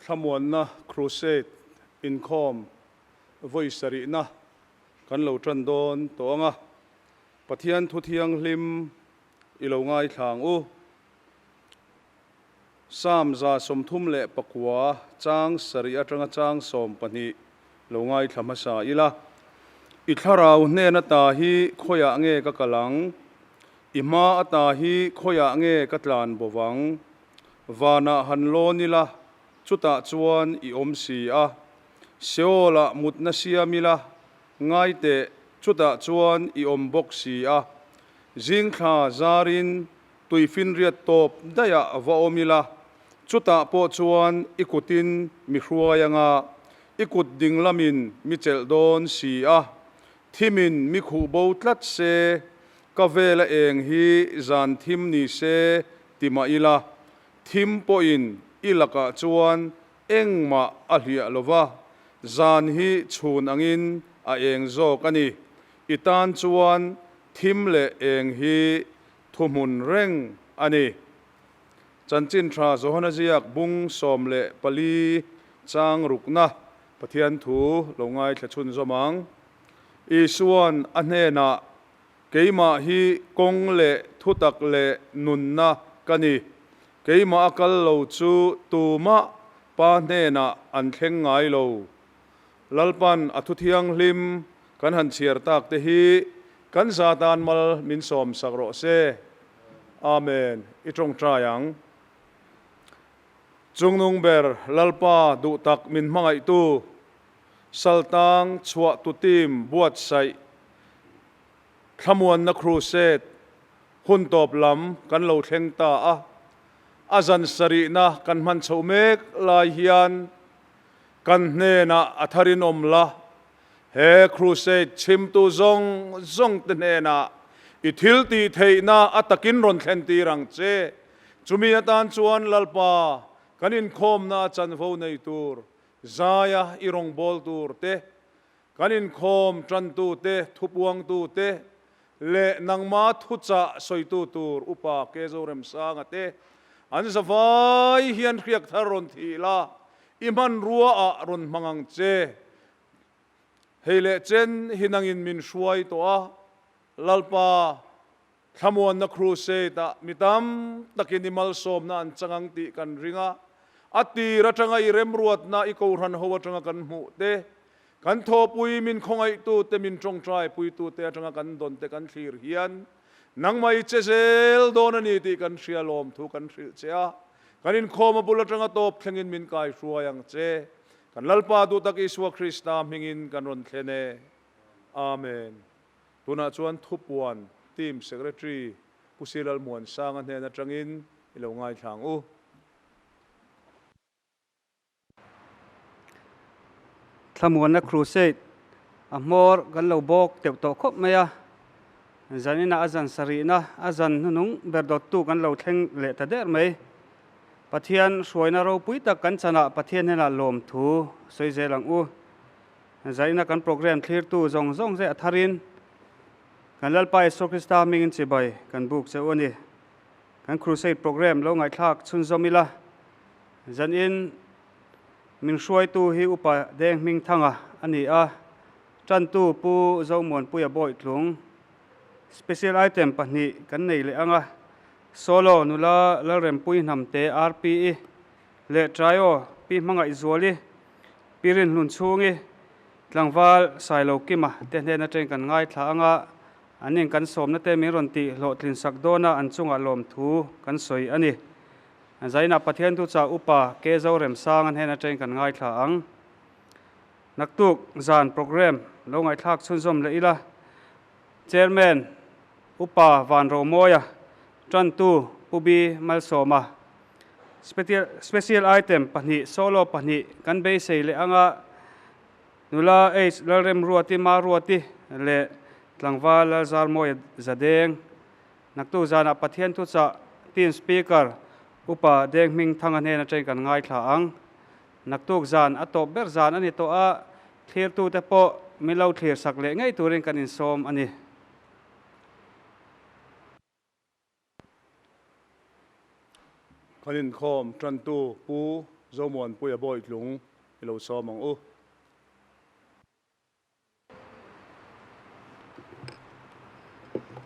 Thlamuanna Crusade inkhawm vawi sarihna kan lo tan dawn tawh ang a, Pathian thu thianghlim i lo ngaithla ang u. Psalm 39 chang sarih atanga chang 12 lo ngaithla hmasa ila. I thlarau hnen ata hi khawiah nge ka kal ang? I hma ata hi khawiah nge ka tlan bo vang? Vanah han lawn ila, chutah chuan i awm si a. Seol-ah mutna siam ila, ngai teh, chutah chuan i awm bawk si a. Zingthla zarin Tuifinriat tawp daihah va awm ila, chutah pawh chuan i kutin mi hruai anga, i kut ding lamin mi chelh dawn si a, thimin mi khuh bo tlat se, ka vela eng hi zan thim ni se ti mah ila, thim pawhin i lakah chuan engmah a hliah lo va, zan hi chhun angin a eng zawk a ni. I tan chuan thim leh eng hi Thuhmun reng a ni. Chanchin Tha Johana ziak bung 14 chang rukna Pathian thu lo ngaithla chhunzawm ang. Isua'n a hnenah, Keimah hi kawng leh thutak leh nunna ka ni. Keimah a kal lo chu tumah Pa hnenah an thleng ngai lo. Lalpan a thu thianghlim kan han chhiar tak te hi kan za tan mal min sawm sak rawh se. Amen. I tawngtai ang. Chungnung ber Lalpa duh tak min hmangaihtu, Saltang chhuah tu team buatsaih Thlamuanna Crusade hun tawp lam kan lo thleng ta a, a zan sarihna kan hman chhoh mek lai hian Kan hnenah a tharin awm la, he crusade chhimtu zawng zawng te hnenah i thil tih theihna a takin rawn thlen tir ang che. Chumi atan chuan Lalpa, kan inkhawmna a chanvo nei tur, zaia i rawngbâwl tur te, kan inkhawm ṭantu te, thupuangtu te, leh nangma thuchah sawitu tur Upa Ke Zoremsanga te an zavai hian hriak thar rawn thih la, i hmanrua ah rawn hmang ang che. Hei leh chen hi nangin min hruai tawh a, Lalpa Thlamuanna Crusade ah mi tam takin i malsawmna an chang ang tih kan ring a, a tir atanga i remruatna i kohhran ho atanga kan hmuh te, Kan thawhpui min khawngaihtute, min tawngtaipuitute atanga kan dawnte kan thlir hian nangmah i che zel dawn a ni tih kan hria lawm thu kan hrilh che a. Kan inkhawm a bul atanga tawp thlengin min kaihruai ang che. Kan Lalpa duhtak Isua Krista hmingin kan rawn thlen e. Amen. Tunah chuan Thupuan Team Secretary Pu Silal Muansanga hnen atangin i lo ngaithla ang u. Thlamuanna Crusade a hmawr kan lo bawk teuh tawh khawp mai a, zaninah a zan sarihna a zan hnuhnung ber dawttu kan lo thleng leh ta der mai. Pathian hruaina ropui tak kan chanah Pathian hnenah lawmthu sawi zel ang u. Zaina kan program thlirtu zawng zawng zeh a tharin kan Lalpa Isua Krista hmingin chibai kan buk che u a ni. Kan Crusade program lo ngaihthlak chhunzawm ila. Zanin min hruaitu hi Upa Deng Hmingthanga a ni a, tantu Pu Zomuanpuia Bawitlung. Special item pahnih kan nei leh ang a, Solo nula Lalrempui Hnamte RPE leh Trio Pi Hmangaihzuali, Pi Rinhlunchhungi, Tlangval Sailokima te hnen atangin kan ngaithla ang a, an in kan sawmna te min rawn tih hlawhtlin sak dawn a, an chungah lawmthu kan sawi a ni. Zainah Pathian Thuchah Upa Ke Zoremsanga hnen atangin kan ngaithla ang. Naktuk zan program lo ngaihthlak chhunzawm leh ila. Chairman Upa Van Romawia, Tantu Pu B Malsawma. Special item pahnih, solo pahnih kan beisei leh anga Nula H Lalremruati Maruati leh Tlangval Lalzarmawia Zadeng. Naktu zanah Pathian thuchah Team Speaker Upa Deng Hming Thanga hnen atangin kan ngaithla ang. Naktuk zan a tawp ber zan a ni tawh a, thlirtute pawh min lo thlir sak leh ngei turin kan insawm a ni. Kan inkhawm tantu Pu Zomuanpuia Bawitlung i lo sawm ang u.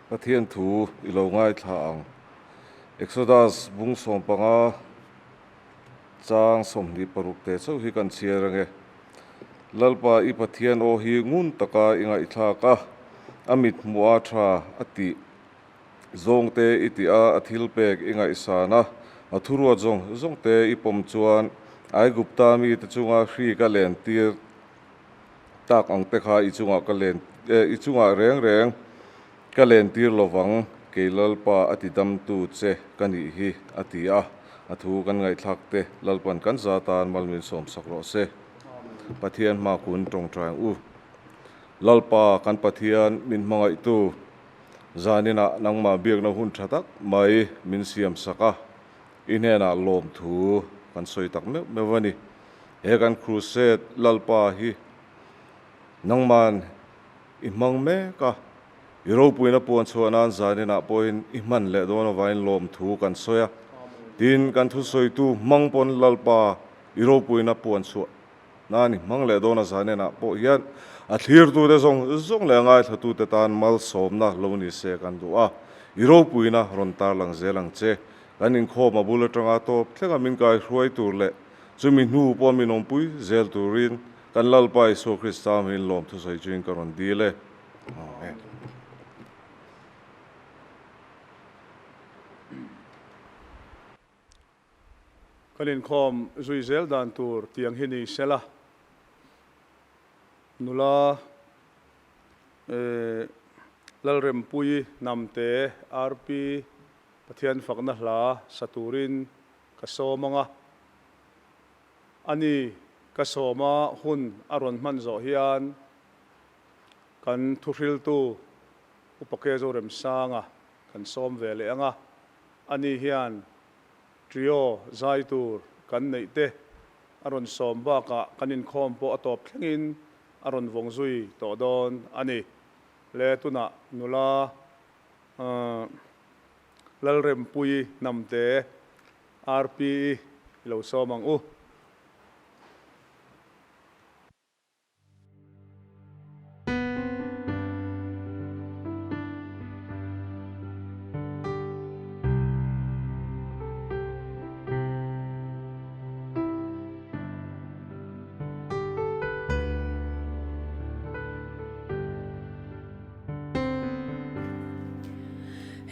Pathian thu i lo ngaithla ang. Exodus bung 15 chang 26 te chauh hi kan chhiar ange. Lalpa i Pathian aw hi ngun taka i ngaihthlak a, a mit hmuh a tha a tih zawngte i tih a, a thil pek i ngaihsan a, a thuruat zawng zawngte i pawm chuan Aigupta mite chunga hri ka lentir tak ang te kha i chungah ka len i chungah reng reng ka len tir lovang kei Lalpa a ti damtu che ka nih hi a ti a, a thu kan ngaihthlak te Lalpan kan za tan mal min sawm sak rawh se. Pathian hma kun tawngtai ang u. Lalpa kan Pathian min hmangaihtu zaninah nangmah biakna hun tha tak mai min siam sak a, i hnenah lawmthu kan sawi tak meuh meuh a ni. He kan Crusade Lalpa hi nangman i hmang mek a, i ropuina puan chhuah nan zaninah pawhin i hman leh dawn avangin lawmthu kan sawi a. Tin, kan thusawitu hmang pawn Lalpa i ropuina puan chhuah nan i hmang leh dawn a zaninah pawh hian a thlirtute zawng zawng leh a ngaithlatute tan malsawmna lo ni se kan duh a, i ropuina rawn tarlang zel ang che. Kan inkhawm a bul atanga tawp thlenga min kaihruai tur leh Chumi hnu pawh min awmpui zel turin kan Lalpa Isua Krista hmingin lawm thusawi chuin ka rawn dil e. Amen. Kan inkhawm zui zel dan tur tiang hi ni sela, nula Lalrempuii Hnamte RP Pathian fakna hla sa turin Ka sawm ang a, ani ka sawma hun a rawn hman zawh hian kan thuhriltu Upa Kezo Remsanga kan sawm ve leh ang a, ani hian trio zai tur kan neih te a rawn sawm bakah kan inkhawm pawh a tawp thlengin a rawn vawng zui tawh dawn a ni. Le tunah nula Lalrempuii Hnamte RPE i lo sawm ang u.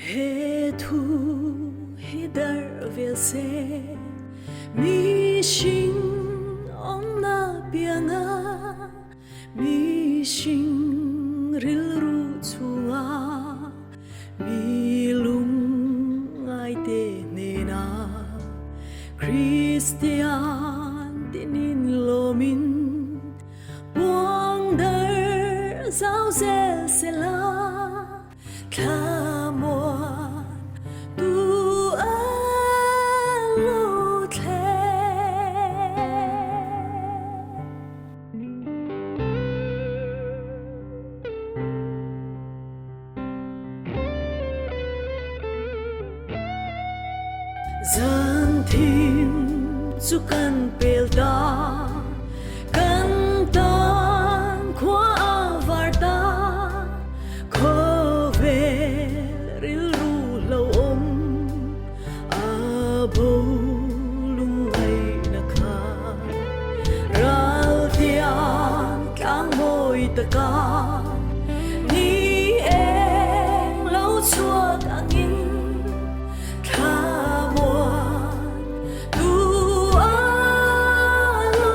He thu hi darh vel se, mihring awmna pianga, mihring rilru chhunga, mi lungngaite hnena Kristian tinin lawmin, Puang dar zau zel sela thlamuan tu a lo thleng. Zan thim chu kan pel ta, kan tan khua a var ta, khawvel rilru hlauhawm a bo lungngaihna kha. Raltiang tlang mawi taka ni eng lo chhuak angin thlamuan tu a lo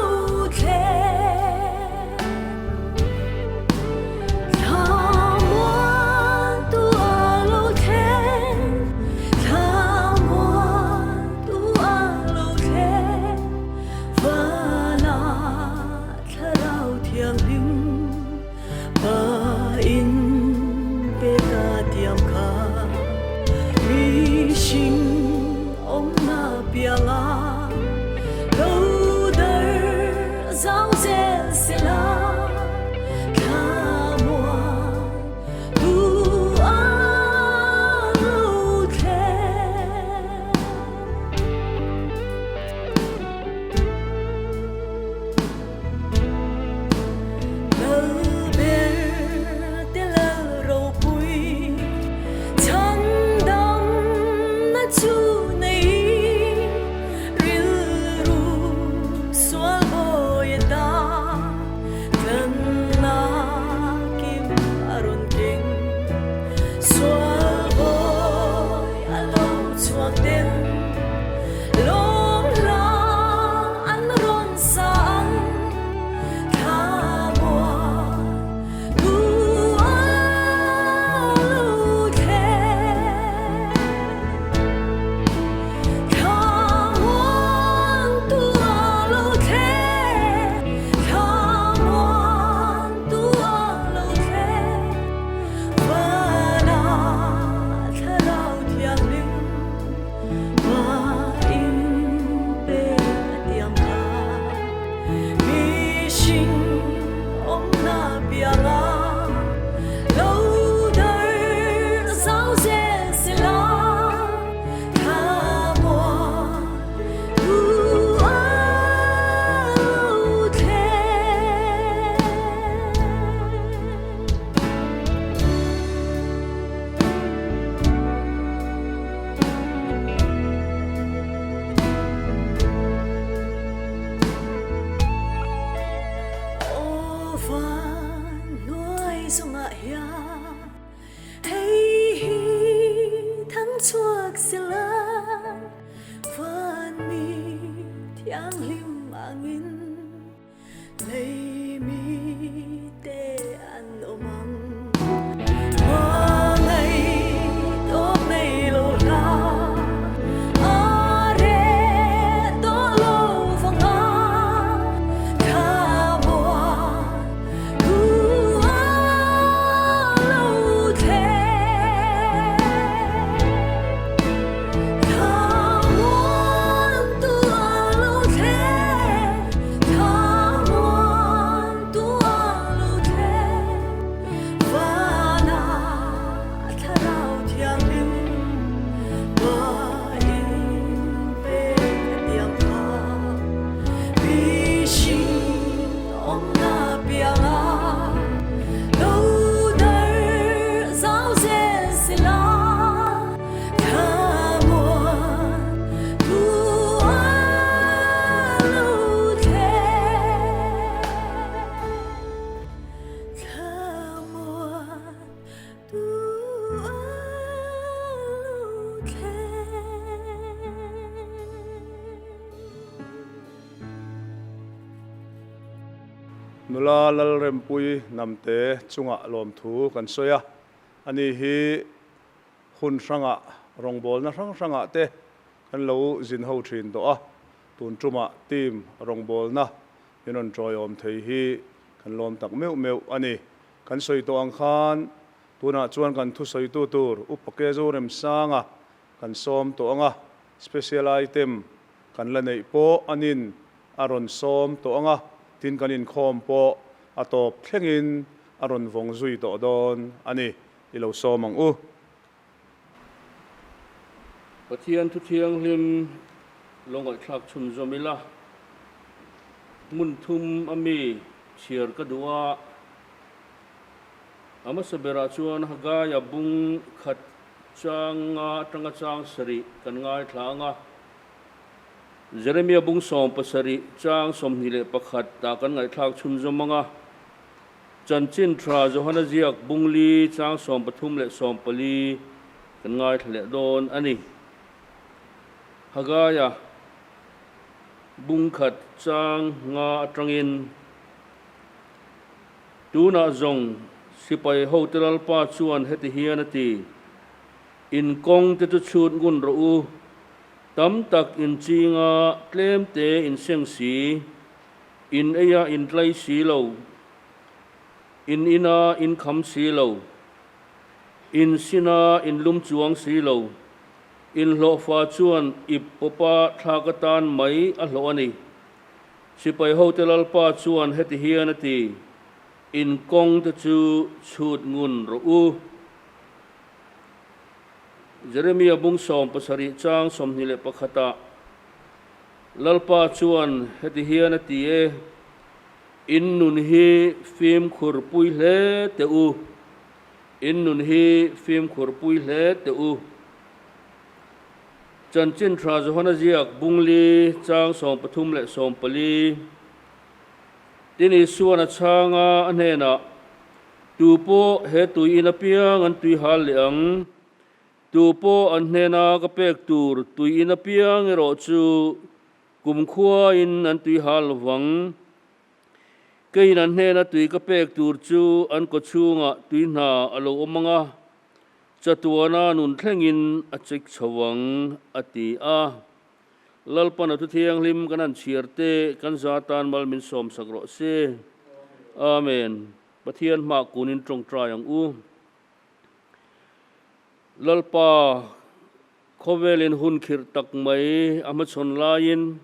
Nula Lalrempuii Hnamte chungah lawmthu kan sawi a, ani hi hun hrangah rawngbawlna hrang hrangah te kan lo zin ho thin tawh a, tun tumah team rawngbawlna min rawn tawiawm thei hi kan lawm tak meuh meuh a ni. Kan sawi tawh ang khan tunah chuan kan thusawitu tur Upa Kezo Remsanga kan sawm tawh ang a, special item kan la neih pawh anin a rawn sawm tawh ang a, tin kan inkhawm pawh a tawp thlengin a rawn vawng zui tawh dawn a ni. I lo sawm ang u. Pathian thu thianghlim lo ngaihthlak chhunzawm ila, hmun thum a mi chhiar ka duh a, a hmasa berah chuan Hagaia bung khat chang nga atanga chang sarih kan ngaithla ang a, Jeremia bung 70 chang 21 ah kan ngaihthlak chhunzawm ang a, Chanchin tha Johana ziak bung li chang 13 leh 14 kan ngaithla leh dawn a ni. Hagaia bung khat chang nga atangin tunah zawng sipai hote Lalpa chuan heti hian a ti, In kawng te chu chhut ngun rawh u, tam tak in chinga tlem te in seng si, In eia in tlai si lo, in ina in kham si lo, in sina in lum chuang si lo, in hlawhfa chuan ip pawpa thlak atan mai a hlawh a ni. Sipai hote Lalpa chuan heti hian a ti, In kawng te chu chhut ngun rawh u. Jeremia bung 17 chang 21 ah, Lalpa chuan heti hian a ti e, In nun hi fimkhur pui hle teh u, in nun hi fimkhur pui hle teh u. Chanchin tha Johana ziak bungli chang 13 leh 14 Tin Isuan a chhang a, a hnenah, Tu pawh he tui in apiang an tui hal leh ang. Tu pawh an hnena ka pek tur tui in apiang erawh chu kumkhuain an tui hal lovang. Keiin an hnena tui ka pek tur chu an kawchhungah tui hna a lo awm ang a, chatuana nun thlengin a chik chho ang, a ti a. Lalpan a thu thianghlim kan han chhiar te kan za tan mal min sawmsak rawh se. Amen. Pathian hmah kunin tawngtai ang u. Lalpa, khawvelin hun khirh tak mai a hmachhawn laiin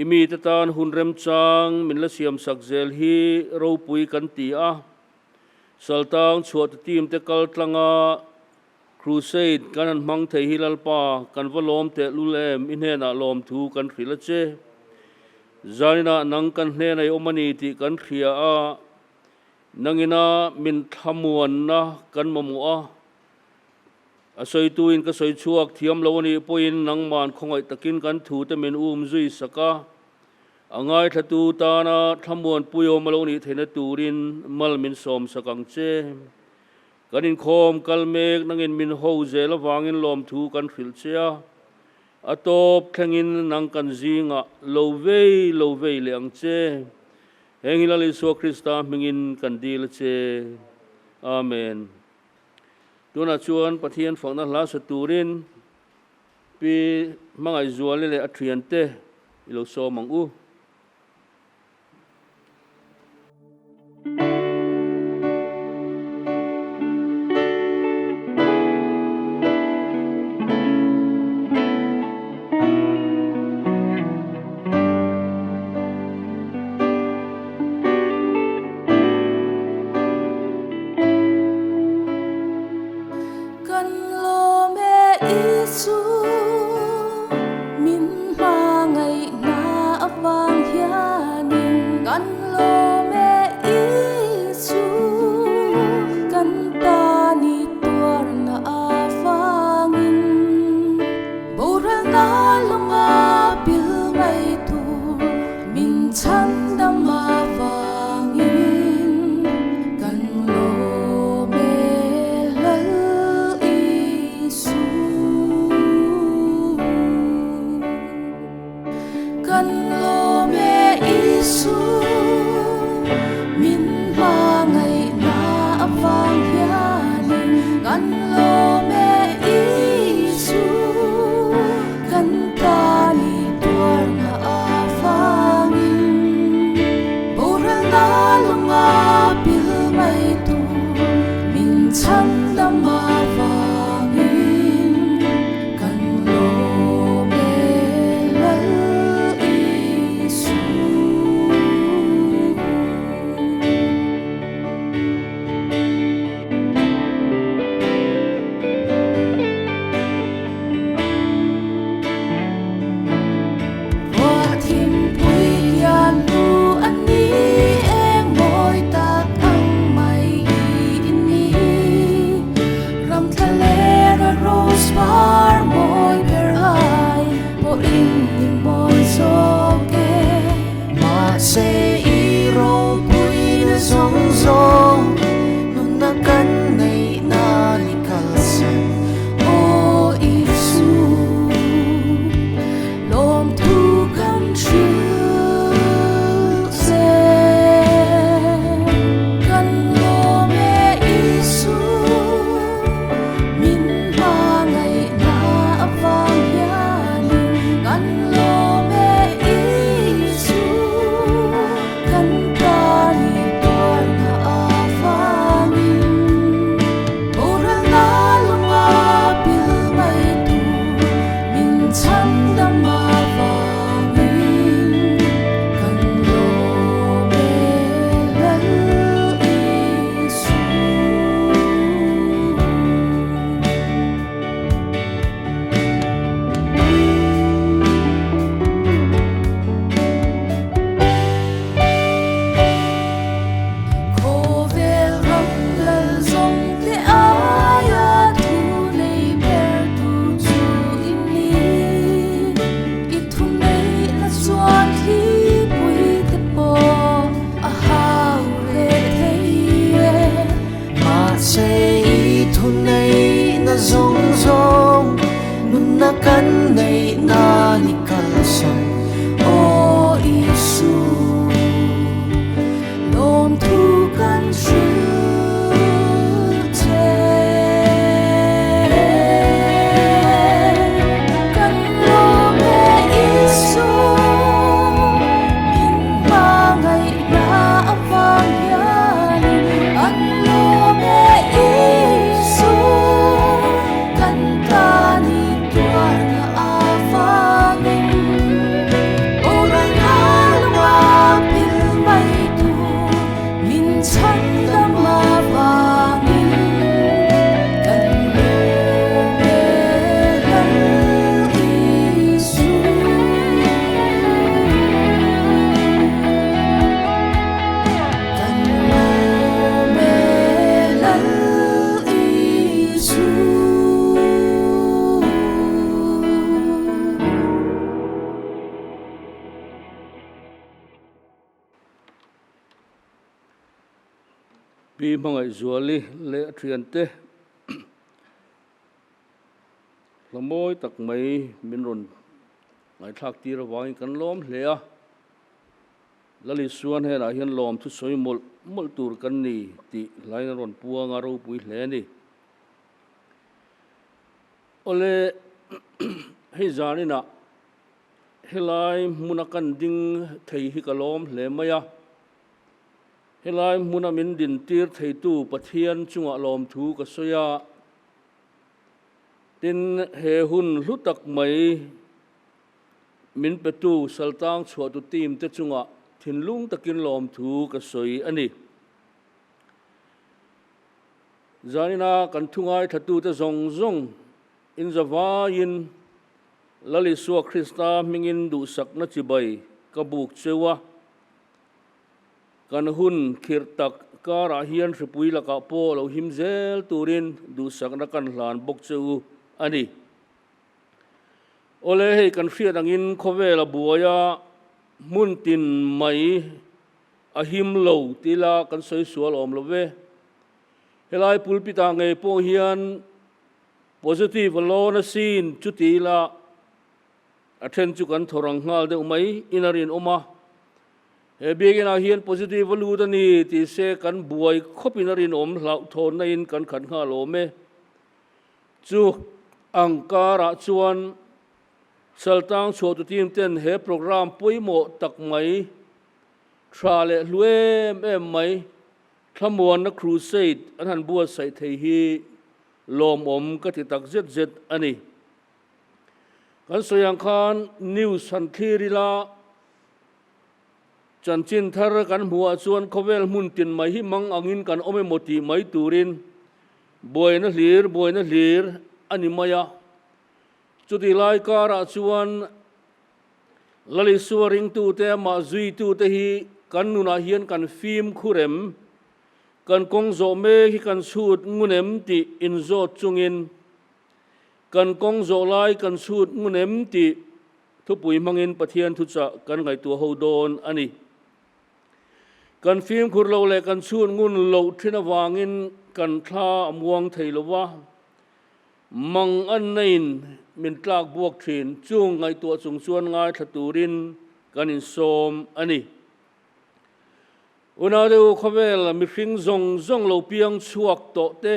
i mite tan hun remchang min la siamsak zel hi ropui kan ti a. Saltang chhuahte team te kal tlanga Crusade kan han hmang thei hi Lalpa, kan va lawm tehlul em, i hnenah lawmthu kan hrilh a che. Zaninah nang kan hnena i awm a ni tih kan hria a. Nangina min thlamuanna kan mamawh a, a sawituin ka sawi chhuak thiam lo a nih pawhin nangman khawngaih takin kan thute min um zui sak a, a ngaithlatu tana thlamuanpui awm a lo nih theihna turin mal min sawm sak ang che. Kan inkhawm kal mek nangin min ho zel avangin lawmthu kan hrilh che a, a tawp thlengin nang kan zingah lo vei lo vei leh ang che. Heng hi Lal Isua Krista hmingin kan dil a che. Amen. Tunah chuan Pathian fakna hla sa turin Pi Hmangaihzuali leh a thiante i lo sawm ang u. Kan lawm e Isu, min hmangaihna avangin. Hmangaihzuali leh a thiante hla mawi tak mai min rawn ngaihthlak tir avangin kan lawm hle a. Lalisuan henah hian lawm thu sawi mawlh mawlh tur kan ni tih hlain a rawn puang a, ropui hle a ni. Awle, hei zaninah helai hmuna kan ding thei hi ka lawm hle mai a. Helai hmuna min dintir theitu Pathian chungah lawmthu ka sawi a. Tin, he hun hlu tak mai min petu Saltang chhuahtu team te chungah thinlung takin lawmthu ka sawi a ni. Zanina kan thu ngaithlatute zawng zawng inzavaiin Lal Isua Krista hmingin duhsakna chibai ka buk cheu a. Kan hun khirh tak karah hian hripui lakah pawh lo him zel turin duhsakna kan hlan bawk cheu a ni. Awle hei kan hriat angin khawvel a buai a, hmun tin mai a him lo tila kan sawi sual awm lo ve. Helai pulpit ah ngei pawh hian positive a lawn a sin chu ti ila a then chu kan thaw rang nghal deuh mai in a rinawm a. He biakinn ah hian positive a lut a ni tih se kan buai khawp in a rinawm hlauhthawnna in kan khat nghal awm e. Chu ang karah chuan Saltang chhuahtu team ten he programme pawimawh tak mai tha leh hlu em em mai Thlamuanna Crusade an han buatsaih thei hi lawmawm ka ti tak zet zet a ni. Kan sawi ang khan news han thlir ila, chanchin thar kan hmuhah chuan khawvel hmun tin mai hi mang angin kan awm emaw tih mai turin buaina hlir buaina hlir a ni mai a. Chutih lai karah chuan Lalisua ringtute amah zuitute hi kan nunah hian kan fimkhur em? Kan kawng zawh mek hi kan chhut ngun em tih inzawt chungin kan kawng zawh lai kan chhut ngun em tih thupui hmangin Pathian thuchah kan ngaihtuah ho dawn a ni. Kan fimkhur lo leh kan chhut ngun loh thin avangin kan thla a muang thei lo va. Mang an neiin min tlak buak thin, chung ngaihtuah chung chuan ngaithla turin kan insawm a ni. Unau deuh khawvel mihring zawng zawng lo piang chhuak tawh te,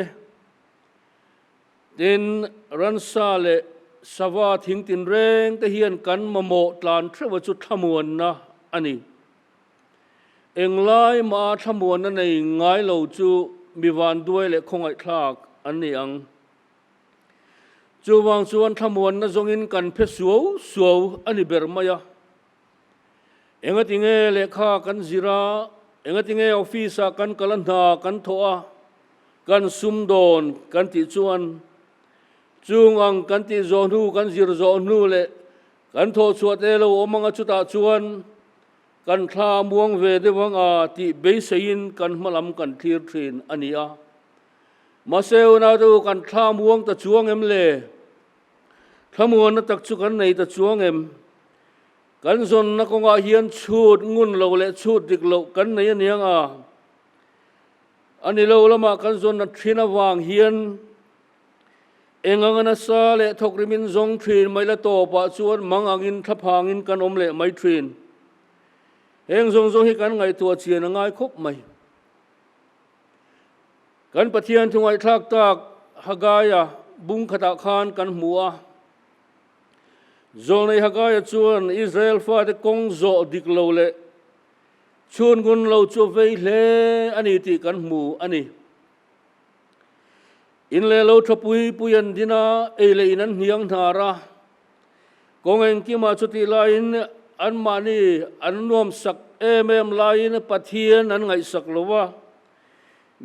tin ransa leh sava thing tinreng te hian kan mamawh tlan theuha chu thlamuanna a ni. Englai maha thlamuanna nei ngai lo chu mi vanduai leh khawngaihthlak an ni ang. Chuvang chuan thlamuanna zawngin kan phe suau suau a ni ber mai a. Engatinge lehkha kan zir a, engatinge office-ah kan kal a hna kan thawh a, kan sumdawn kan tih chuan chung ang kan tih zawh hnu, kan zir zawh hnu leh kan thawh chhuah te lo awm anga chutah chuan Kan thla a muang ve deuh ang a tih beiseiin kan hma lam kan thlir thin a ni a. Mahse unau te u kan thla a muang ta chuang em le? Thlamuanna tak chu kan nei ta chuang em? Kan zawnna kawngah hian chhut ngun lo leh chhut dik loh kan nei aniang a. A ni lo lamah kan zawnna thin avang hian Eng anga nasa leh thawk rimin zawng thin mai la tawpah chuan mang angin thlaphangin kan awm leh mai thin. Heng zawng zawng hi kan ngaihtuah chian a ngai khawp mai. Kan Pathian thu ngaihthlak tak Hagaia bung khatah khan kan hmu a. Zawlnei Hagaia chuan Israel fate kawng zawh dik lo leh chhungun lo chu a vei hle a ni tih kan hmu a ni. In leh lo tha pui pui an din a, ei leh in an hniang hnar a. Kawng engkimah chutih laiin anmahni an nuamsak em em laiin Pathian an ngaihsak lo va.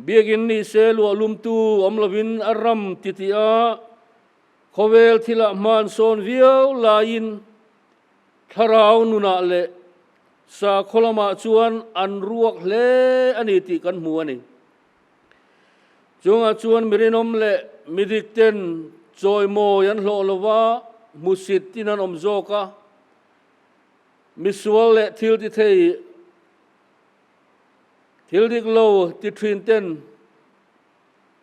Biakin ni se luah lumtu awm lovin a ram titih a, khawvel thilah hma an sawn viau laiin thlarau nunah leh sakhaw lamah chuan an ruak hle a ni tih kan hmu a ni. Chungah chuan mirinawm leh midik ten chawimawi an hlawh lo va, hmusit tin an awm zawk a. Misual leh thil ti thei, thil dik lo ti thin ten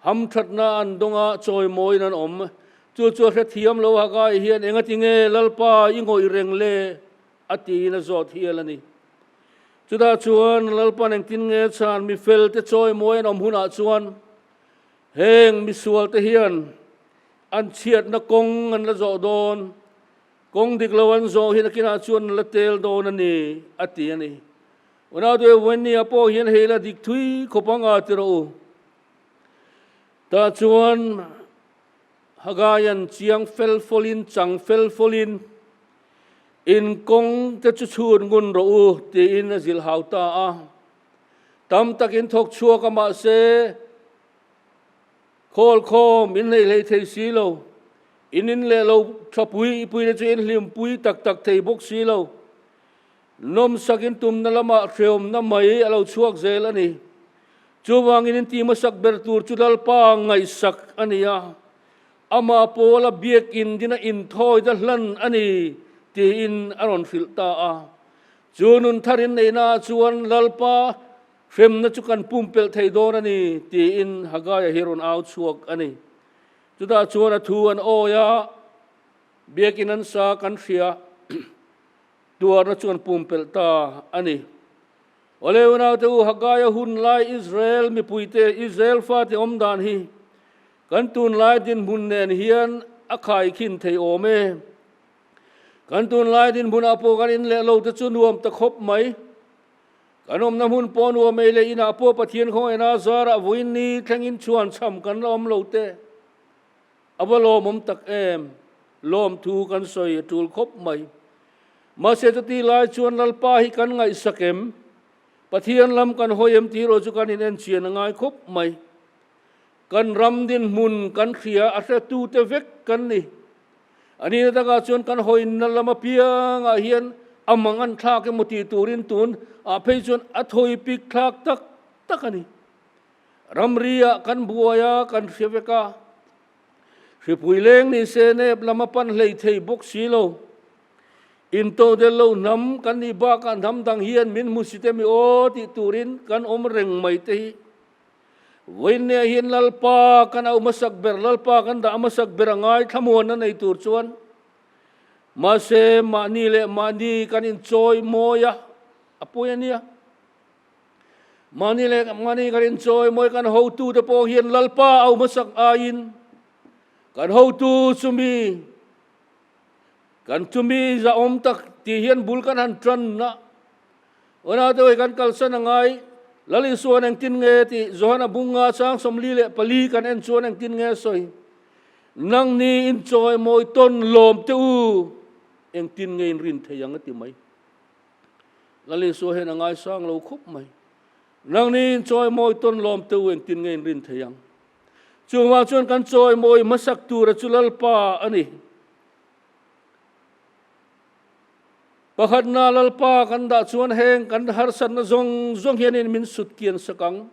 Hamthatna an dawnga chawimawiin an awm. Chu chu a hrethiam lo Hagai hian engati nge Lalpa i ngawih reng le? a tiin a zawt hial a ni. Chutah chuan Lalpan engtin nge chhan mi felte chawimawi an awm hunah chuan heng misualte hian an chhiatna kawng an la zawh dawn, kawng dik lo an zawh hi nakinah chuan an la tel dawn a ni, a ti a ni. Unaute Wenny-a pawh hian hei la dik thui khawp ang a ti rawh u. Tah chuan Hagaian chiang fel fawlin, chang fel fawlin, In kawng te chu chhun ngun rawh u, tiin a zilh hau ta a. Tam takin thawk chhuak a mahse, khawl khawm in hlei hlei thei si lo, in in leh lo tha pui pui te chu in hlim pui tak tak thei bawk si lo. Nawmsak in tumna lamah hreawmna mai a lo chhuak zel a ni. Chuvangin in ti hmasak ber tur chu Lalpa ngaihsak a ni a, amah pawla biakin dina inthawi ta hlan a ni tiin a rawn hrilh ta a. Chu nun thar in neihnaah chuan Lalpa hremna chu kan pumpelh thei dawn a ni tiin Hagaia hi rawn au chhuak a ni. Chutah chuan a thu an awi a, biakin an sa kan hria. Tuarna chuan pumpelh ta a ni. Awle unaute u, Hagaia hun lai Israel mipuite, Israel fate awm dan hi kan tunlai dinhmun nen hian a khaikhin thei awm e. Kan tunlai dinhmunah pawh kan in leh lo te chu nuam ta khawp mai. Kan awmna hmun pawh nuam ei leh inah pawh Pathian khawngaihna zarah vawiin ni thlengin chhuan cham kan la awm lo te. A va lawmawm tak em? Lawmthu kan sawi a tul khawp mai. Mahse chuti lai chuan Lalpa hi kan ngaihsak em? Pathian lam kan hawi em tih erawh chu kan inenchian a ngai khawp mai. Kan ram dinhmun kan hria a hretute vek kan ni. A nihna takah chuan kan hawina lam apiangah hian a mang an thlak emaw tih turin tun ah phei chuan a thawi pik thlak tak tak a ni. Ramri-ah kan buai a, kan hria vek a. Hripui leng ni se nep lam a pan hlei thei bawk si lo. Intodelh lo hnam kan nih bakah hnam dang hian min hmu si te mi aw tih turin kan awm reng mai te hi. Vawiinne ah hian Lalpa kan au hmasak ber, Lalpa kan dah hmasak ber a ngai thlamuanna nei tur chuan mahse mahni leh mahni kan inchawi mawi a, a pawi a nia. Mahni leh mahni kan inchawi mawi kan hotute pawh hian Lalpa au hmasak aiin kan hotu chumi kan chumi zahawm tak tih hian bul kan han tan a. Unaute hi kan kalsan a ngai. Lal Isuan engtin nge tih Johana bunga chang 44 kan en chuan engtin nge sawi. Nangni inchawi mawi tawn lawm te u engtin nge in rin thei ang a ti mai. Lal Isua hian a ngaisang lo khawp mai. Nangni in chawimawi tawn lawm te u engtin nge in rin thei ang? Chungah chuan kan chawimawi hmasak tura chu Lalpa a ni. Pakhatna Lalpa kan dah chuan heng kan harsatna zawng zawng hianin min sut kian sak ang.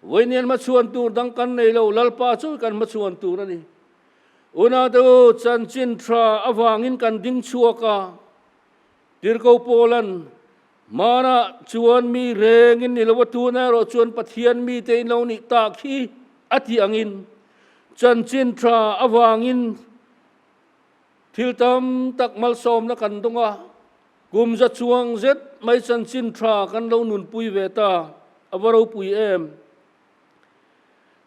Vawiin hmachhuan tur dang kan nei lo, Lalpa chu kan hmachhuan tur a ni. Unate u, chanchin tha avangin kan ding chhuak a. Tirhkoh Paula'n, Hmanah chuan mi rengin ni lo a, tunah erawh chuan Pathian mite in lo nih tak hi a tih angin chanchin tha avangin thil tam tak malsawmna kan dawng a, kum za chuang zet mai chanchin tha kan lo nunpui ve ta, a va ropui em?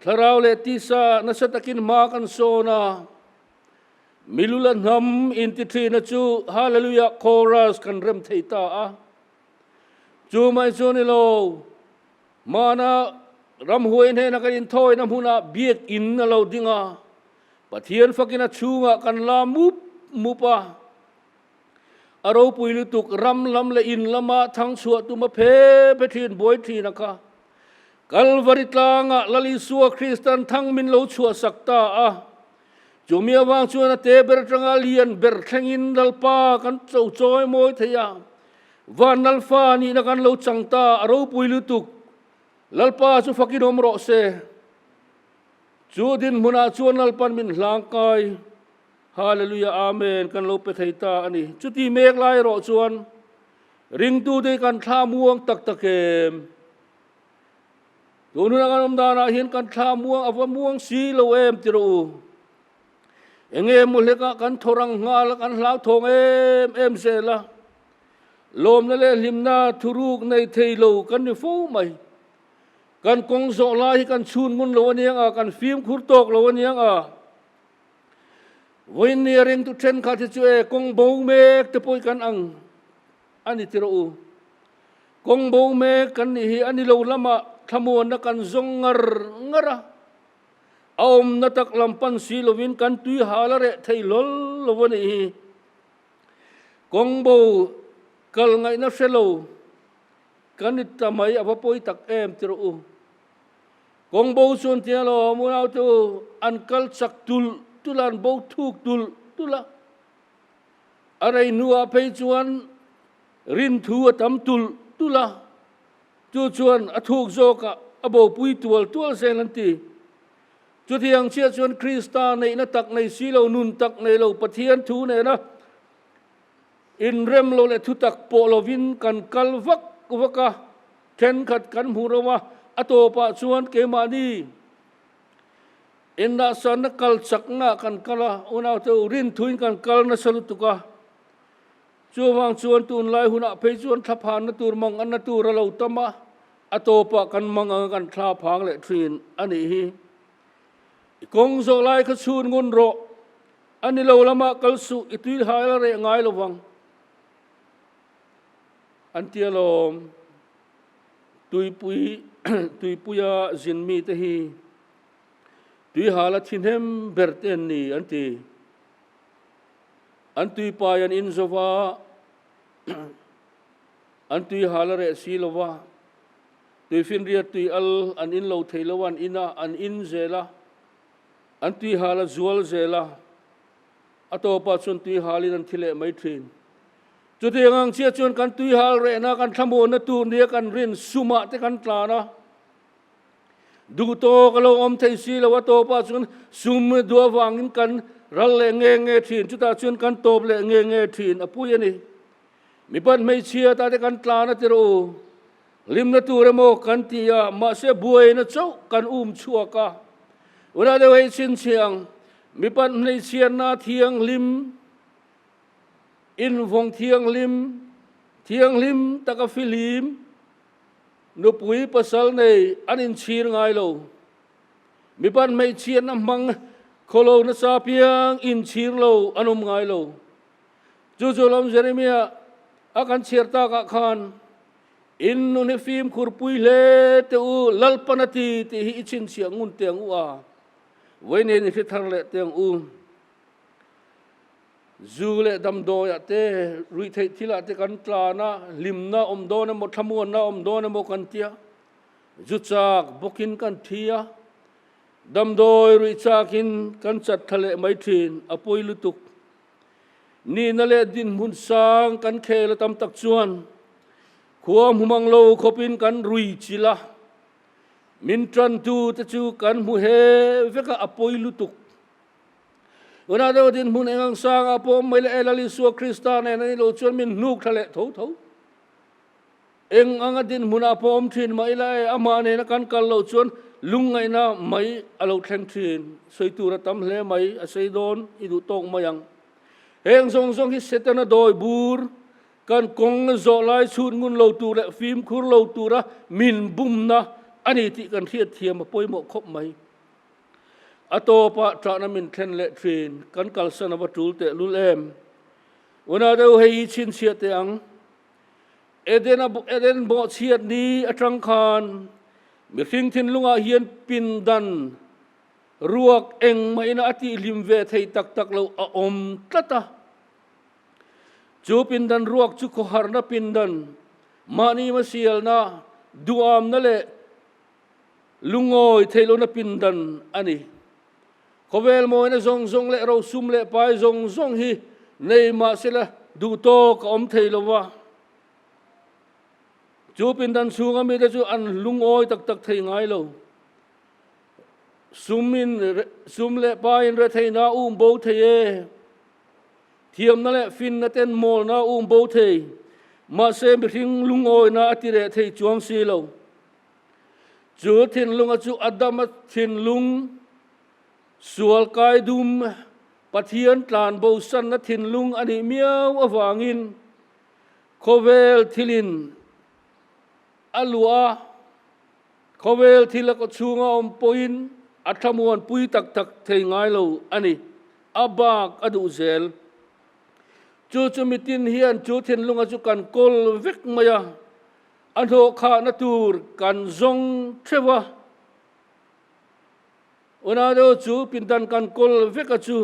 Thlarau leh tisa nasa takin hma kan sawn a. Milula hnam inti thina chu Hallelujah chorus kan rem thei ta a. Chu mai chu ni lo, hmana ramhuai hnena kan inthawina hmunah biakin a lo ding a, Pathian fakin a chhungah kan la mup mup a. A ropui lutuk ram lam leh in lama thang chhuah tum a phe phe thin buai thin a kha. Kalvari tlangah Lal Isua Kristan thang min lo chhuahsak ta a. Chumi avang chuan a te ber atanga lian ber thlengin Lalpa kan cho chawi mawi thei a, van Lalfa nihna kan lo chang ta, a ropui lutuk. Lalpa chu fakin awm rawh se. Chu dinhmunah chuan Lalpan min hlangkai, Hallelujah Amen, kan lo pe thei ta a ni. Chuti mek lai erawh chuan ringtute hi kan thla muang tak tak em? Tun huna kan awm danah hian kan thla muang a va muang si lo em ti rawh u. Enge maw hlekah kan thaw rang nghal a, kan hlauthawng em em zel a. Lawmna leh hlimna thuruk nei thei lo kan ni fo mai. Kan kawng zawh lai hi kan chhun ngun lo aniang a, kan fimkhur tawk lo aniang a. Vawiin nia ringtu thenkhat hi chu e kawng bo mek te pawh kan ang a ni ti rawh u. Kawng bo mek kan nih hi a ni lo lamah thlamuanna kan zawng ngar ngar a, a awmna tak lam pan si lovin kan tui hal a reh thei hlawl lo a nih hi. Kawng bo kal ngaihna hre lo kan ni ta mai a va pawi tak em ti rawh u. Kawng bo chuan tia lo unau te u an kal chak tulh tulh a, an bo thuk tulh tulh a. A rei hnuah phei chuan rinthu a tam tulh tulh a, chu chuan a thuk zawkah a bopui tual tual zel an ti. Chutiang chiah chuan Krista neihna tak nei si lo, nun tak nei lo Pathian thu nena inrem lo leh thutak pawh lovin kan kal vak vak a, thenkhat kan hmuh ro a, a tawpah chuan keimahni Inrahsanna kal chakna kan kal a, unaute u rinthuin kan kal nasa lutuk a. Chuvang chuan tunlai hunah phei chuan thlaphanna tur mang anna tur a lo tam a, a tawpah kan mang anga kan thla phang leh thin a nih hi. I kawng zawh lai kha chhun ngun rawh, a ni lo lamah kal suh, i tui hai la reh ngai lo vang an ti alawm. Tuipui tuipuia zin mite hi tuihala thi hnem ber te an ni an ti. An tuipai an in zo va, an tuihala reh si lo va, tuifinriat tui al an in lo thei lo a, an in a, an in zel a, an tuihala zual zel a, a tawpah chuan tuihalin an thi leh mai thin. Chutiang ang chiah chuan kan tuihal rehna, kan thlamuanna tur nia kan rin sumah te kan tlan a. Duh tawk a lo awm thei si lo, a tawpah chuan sum duh avangin kan ral leh nge nge thin, chutah chuan kan tawp leh nge nge thin a pui a ni. Mipat hmeichhia ta te kan tlan a ti rawh u, hlimna tur emaw kan ti a, mahse buaina chauh kan um chhuak a. Unau deuh hei chhinchhiang, mipat hmeichhiatna thianghlim, Invawng thianghlim, thianghlim taka fihlim, nupui pasal nei an inchhir ngai lo. Mipan hmeichhiatna hmang khawlo nasa piang inchhir lo an awm ngai lo. Chu chu lam Jeremiah a kan chhiar takah khan, In nun hi fimkhur pui hle teh u, Lalpan a ti tih hi i chhinchhiah ngun teh ang u a, vawiin i hre thar leh teh ang u. Zu leh damdawiah te, ruihtheih thilah te kan tlan a, hlimna awm dawn emaw, thlamuanna awm dawn emaw kan tia, zu chak bawkin kan thi a, damdawi ruih chakin kan chat thla leh mai thin, a pawi lutuk. Nihna leh dinhmun sang kan khel a tam tak chuan khua hmu mang lo khawpin kan rui chilh a, min tantu te chu kan hmu he vek a, a pawi lutuk. Tunah deuh dinhmun eng ang sangah pawh mai leh Lal Isua Krista nen an ilo chuan min hnuk thla leh tho tho. Eng anga dinhmunah pawh awm thin mah ila e, amah nena kan kal loh chuan lungngaihna mai a lo thleng thin. Sawi tur a tam hle mai, a sei dawn i duh tawk mai ang. Heng zawng zawng hi Setana dawi bur, kan kawng zawh lai chhut ngun lo tur leh fimkhur lo tura min bumna a ni tih kan hriatthiam a pawimawh khawp mai. A tawpah ṭahna min thlen leh ṭhin, kan kalsan a va ṭul teh lul em? Unau deuh hei hi chhinchhiah teh ang. Eden a Eden bawhchhiat ni aṭang khan mihring thinlungah hian pindan ruak engmahina a tihhlim ve thei tak tak lo a awm tlat a. Chu pindan ruak chu khawharna pindan, mahni hmasialna, duhamna leh Lungawi theih lohna pindan a ni. Khawvel mawina zawng zawng leh rosum leh pai zawng zawng hi nei mah sela duh tawk a awm thei lo va. Chu pindan chhunga mite chu an lungawi tak tak thei ngai lo. Sumin sum leh paiin retheihna a um bo thei e. Thiamna leh finna ten mawlna a um bo thei. Mahse mihring lungawina a ti reh thei chuang si lo. Chu thinlunga chu Adama thinlung sual kai dum Pathian tlan bosanna thinlung a nih miau avangin khawvel thilin a luah a, khawvel thil a kawchhunga awm pawhin a thlamuanpui tak tak thei ngai lo a ni. A bak a duh zel. Chu chu mitin hian chu thinlunga chu kan kawl vek mai a, a hnawhkhahna tur kan zawng theuh a. Unau chu pindan kan kawl vek a chu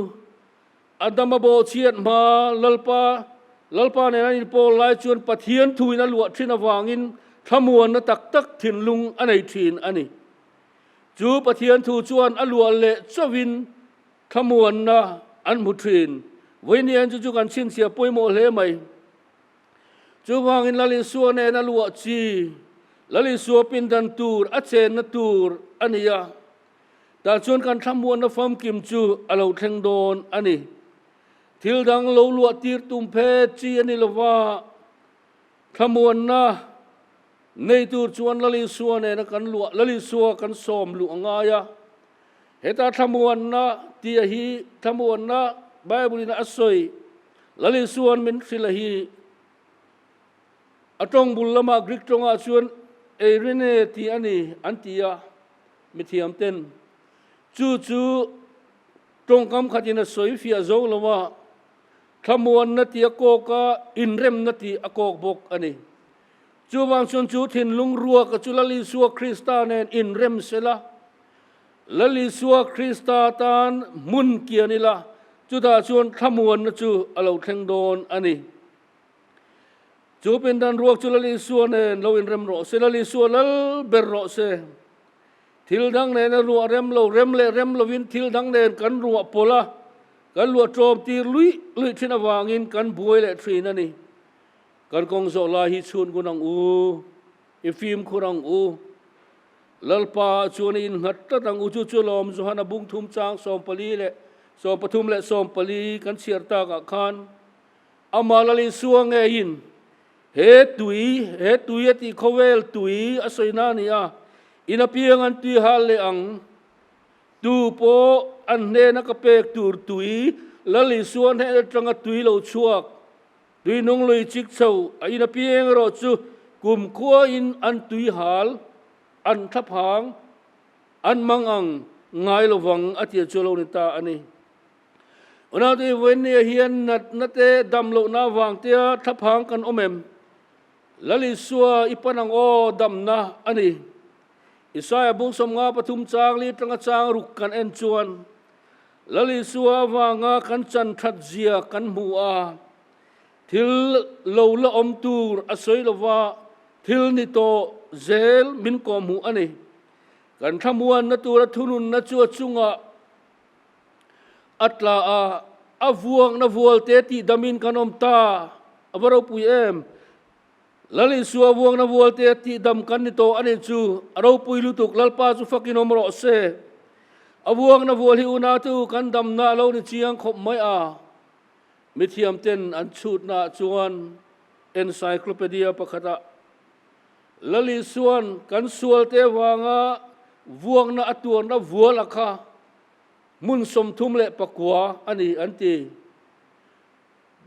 Adama bawhchhiat hma Lalpa Lalpa nen an inpawl lai chuan Pathian thuin a luah thin avangin thlamuanna tak tak thinlung a nei thin a ni. Chu Pathian thu chuan a luah leh chauhin thlamuanna an hmu thin. Vawiin chu chu kan chhinchhiah pawimawh hle mai. Chuvangin Lal Isua nen a luah chi, Lal Isua pindan tur a chenna tur a ni a. Tah chuan kan thlamuanna famkim chu a lo thleng dawn a ni. Thil dang lo luah tir tum phet chi a ni lova, thlamuanna nei tur chuan Lal Isua nena kan luah, Lal Isua kan sawm luh a ngai a. Heta thlamuanna tia hi thlamuanna Bible in a sawi, Lal Isua'n min hrilh a hi. A tawng bul lamah Greek tawngah chuan eirene tih a ni an ti a, mithiam ten chu chu tawngkam khatin a sawi fiah zo lo a, thlamuanna tih a kawk a, inremna tih a kawk bawk a ni. Chuvang chuan chu thinlung ruaka chu Lal Isua Krista nen inrem sela, Lal Isua Krista tan hmun kian ila, chutah chuan thlamuanna chu a lo thleng dawn a ni. Chu pindan ruak chu Lal Isua nen lo inrem rawh se, Lal Isua lal ber rawh se. Thil dang nena ruah rem lo, rem leh rem lovin thil dang nen kan ruah pawlh a, kan luah ṭawm tir luih luih ṭhin avangin kan buai leh ṭhin a ni. Kan kawng zawh lai hi chhun ngun ang u, i fimkhur ang u. Lalpa chuan i innghat tlat ang u, chu chu lawm Johana bung thum chang 14 leh 13 leh 14 kan chhiar takah khan Amah Lal Isua ngeiin he tui, he tui a tih khawvel tui a sawi na a ni a, in apiang an tui hal leh ang. Tu pawh an hnena ka pek tur tui, Lal Isua hnen atanga tui lo chhuak, tui nung lui chik chho a in apiang erawh chu kumkhuain an tui hal, an thlaphang, an mang ang ngai lovang a tih chu a lo ni ta a ni. Unaute Vawinia hian natna te dam lohna avang tia thlaphang kan awm em? Lal Isua i pan ang aw damna a ni. Isaia bung 53 chang li atanga chang ruk kan en chuan Lal Isua avanga kan chan that zia kan hmu a, thil lo la awm tur a sawi lova thil ni tawh zel min kawhhmuh a ni. Kan thlamuanna tura thununna chu a chungah A tla a, a vuakna vualte tih damin kan awm ta. A va ropui em! Lal Isua vuakna vualte tih dam kan ni tawh a nih chu. A ropui lutuk, Lalpa chu fakin awm rawh se. A vuakna vual hi unau kan damna a lo ni chiang khawp mai a. Mithiamten an chhutnaah chuan encyclopedia pakhatah Lal Isua'n kan sualte avanga vuakna a tuarna vual a kha hmun 39 a ni an ti.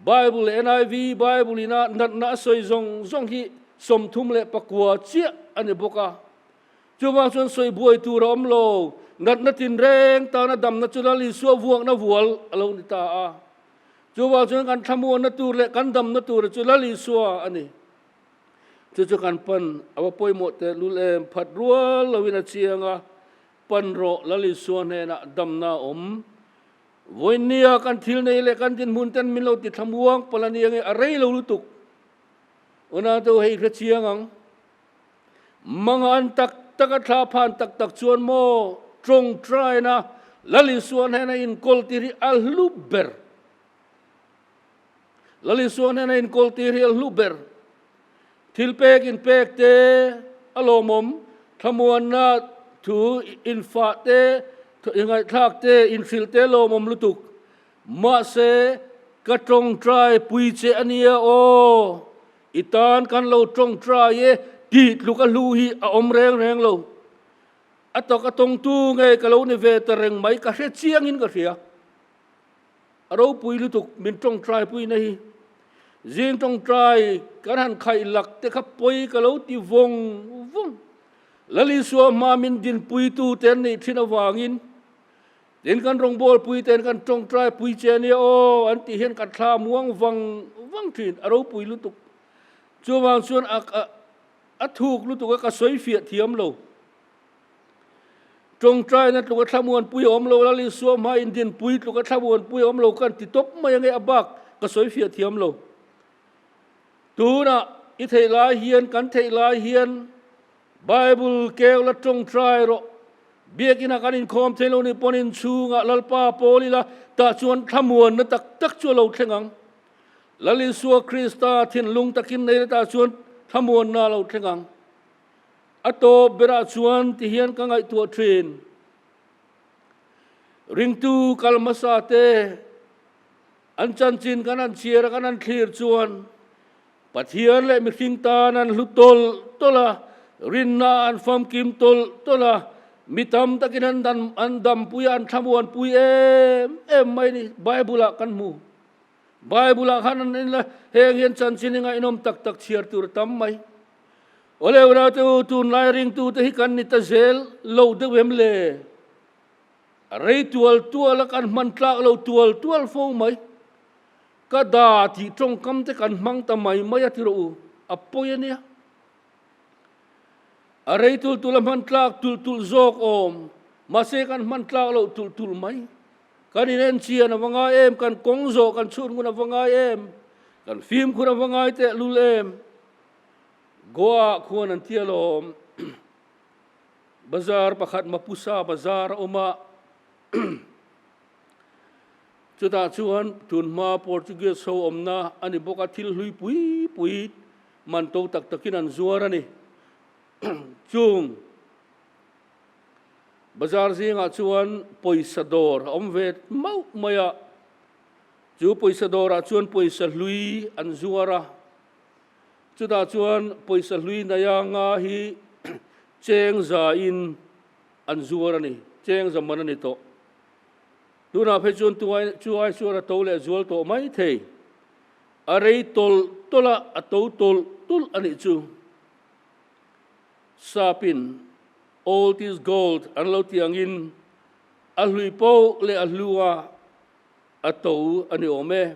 Bible leh NIV Bible ina natna a sawi zawng zawng hi 39 chiah a ni bawk a. Chuvang chuan sawi buai tur a awm lo, natna tinreng tana damna chu Lal Isua vuakna vual a lo ni ta a. Chuvang chuan kan thlamuanna tur leh kan damna tura chu Lal Isua a ni. Chu chu kan pan a va pawimawh tehlul em, phat rual loin a chiang a, pan rawh Lal Isua hnenah damna a awm. Vawiinnia kan thil nei leh kan dinhmun ten min lo ti thlamuang palh a nia nge a rei lo lutuk. Unau hei hre chiang ang. Manga an tak tak a thla phan tak tak chuan maw tawngtaina Lal Isua hnena inkawl tir hi a hlu ber. Lal Isua hnena inkawl tir hi a hlu ber. Thil pek inpek te a lawmawm, thlamuanna thu infah te, ingaihthlak te, inhrilh te lawmawm lutuk. Mahse, ka tawngtai pui che a nia aw, i tan kan lo tawngtai e tih tluk a hlu hi a awm reng reng lo. A tak a tawngtu nge ka lo ni ve ta reng mai ka hre chiangin ka hria. A ropui lutuk min tawngtai puina hi. Zing tawngtai kan han khaih lak te kha pawi ka lo ti vawng vawng. Lal Isua hma min dinpuitu te an neih thin avangin tin kan rawngbawlpui ten kan tawngtai pui che ania aw an tih hian ka thla muang vang vang thin. A ropui lutuk. Chuvang chuan a a thuk lutuk a ka sawi fiah thiam lo. Tawngtaina tluka thlamuanpui a awm lo, Lal Isua hma indinpui tluka thlamuanpui a awm lo kan ti tawp mai ange a bak ka sawi fiah thiam lo. Tunah i theih lai hian kan theih lai hian Bible keu la tawngtai rawh. Biakina kan inkhawm thei lo nih pawn inchhungah Lalpa pawl ila tah chuan thlamuanna tak tak chu a lo thleng ang. Lal Isua Krista thinlung takin nei la tah chuan thlamuanna a lo thleng ang. A tawp berah chuan ti hian ka ngaihtuah thin. Ringtu kal hmasa te an chanchin kan han chhiar a kan han thlir chuan Pathian leh mihring tan an hlu tawlh tawlh a, rinna an famkim tawlh tawlh a, mi tam takin an dan an dampui a, an thlamuanpui em em mai ni Bible ah kan hmu. Bible ah khan an en la heng hian chanchin hi ngaihnawm tak tak chhiar tur a tam mai. Awle unaute u, tunlai ringtute hi kan ni ta zel lo deuh em le? A rei tual tual a, kan hman tlak lo tual tual fo mai. Ka da tih tawngkam te kan hmang ta mai mai a ti rawh u, a pawi a nia. A rei tul tul a hman tlak tulh tulh zawk awm, mahse kan hman tlak loh tulh tulh mai. Kan inenchian a va ngai em, kan kawng zawh kan chhun ngun a va ngai em, kan fimkhur a va ngai tehlul em. Goa ah khuan an ti alawm. Bazar pakhat Mapusa bazar a awm a. Chutah chuan tunhma Portuguese ho awmna a ni bawk a, thil hlui pui pui man to tak takin an zuar a ni. Chung bazar zingah chuan pawisa dawr a awm ve mauh mai a. Chu pawisa dawrah chuan pawisa hlui an zuar a. Chutah chuan pawisa hlui naia nga hi cheng zain an zuar a ni, cheng za man a ni tawh. Tunah phei chuan tuai chu ai chuan a to leh zual tawh mai thei. A rei tawlh tawlh a, a to tawlh tulh a nih chu. Sapin old is gold an lo tih angin a hlui poh leh a hlu a, a to a ni awm e.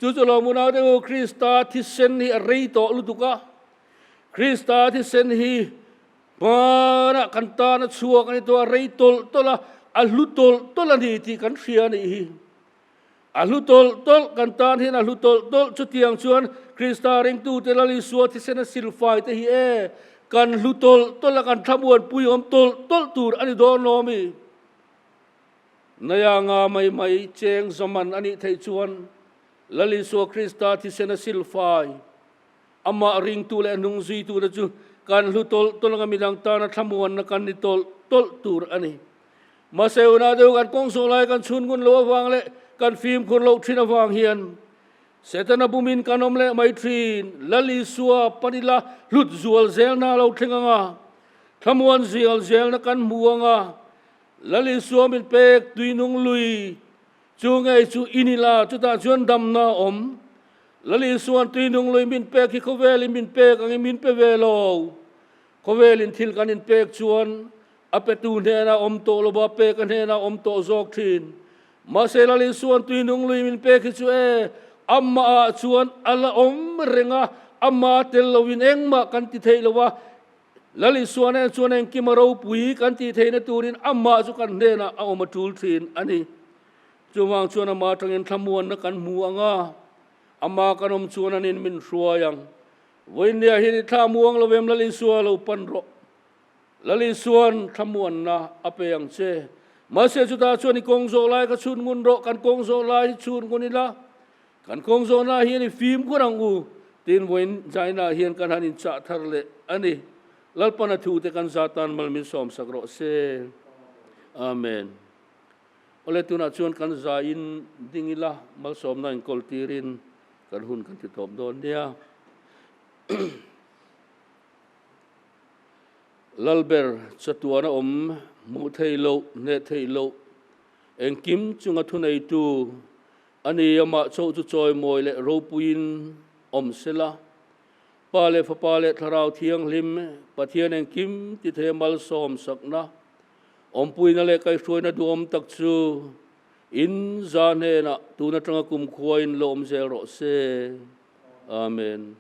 Chu chu lawm unau te u, Krista thisen hi a rei tawh lutuk a. Krista thisen hi hmanah kan tan a chhuak a ni tawh a, rei tawlh tawlh a, a hlu tawlh tawlh a ni tih kan hria a nih hi. A hlu tawlh tawlh, kan tan hian a hlu tawlh tawlh. Chutiang chuan Krista ringtute Lal Isua thisen a silfai te hi e, kan hlu tawlh tawlh a, kan thlamuanpui awm tawlh tawlh tur a ni dawn lo ami? Naia nga mai mai cheng zaman a nih theih chuan Lal Isua Krista thisen a silfai. Amah ringtu leh hnung zuitute chu kan hlu tawlh tawlh anga midang tana thlamuanna kan ni tawlh tawlh tur a ni. Mahse unau deuh kan kawng zawh lai kan chhun ngun loh avang leh kan fimkhur loh thin avang hian Setana bumin kan awm leh mai thin. Lal Isua panila hlut zual zelna a lo thleng anga, thlamuan zial zelna kan hmu anga, Lal Isua min pek tuinung lui chu ngei chu in ila chutah chuan damna a awm. Lal Isua'n tuinung lui min pek hi khawvelin min pek angin min pe ve lo. Khawvelin thil kan inpek chuan a petu hnenah awm tawh lo va, pek a hnenah awm tawh zawk thin. Mahse Lal Isua'n tuinung lui min pek hi chu e, amahah chuan a la awm reng a, amah tel loin engmah kan ti thei lo va, Lal Isua nen chuan engkim a ropui kan tih theihna turin amah chu kan hnenah a awm a tul thin a ni. Chuvang chuan amah atangin thlamuanna kan hmu ang a, amah kan awm chuan anin min hruai ang. Vawiinniah hian i thla muang lo em Lal Isua lo pan rawh. Lal Isua'n thlamuanna a pe ang che. Mahse chutah chuan i kawng zawh lai kha chhun ngun rawh, kan kawng zawh lai hi chhun ngun ila, Kan kawng zawhna hian i fimkhur ang u tiin vawiin China hian kan han inchah thar leh a ni. Lalpana thute kan za tan mal min sawmsak rawh se. Amen. Awle tunah chuan kan za in ding ila malsawmna inkawl tirin kan hun kan ti tawp dawn nia. Lalber chatuana awm hmuh theih loh, hneh theih loh, engkim chunga thuneitu a ni. Amah chauh chu chawimawi leh ropuiin awm sela. Pa leh Fapa leh Thlarau Thianghlim, Pathian engkim ti thei a malsawm sakna, awmpuina leh kaihhruaina duhawm tak chu in za hnenah tun atanga kumkhua in lawm zel rawh se. Amen.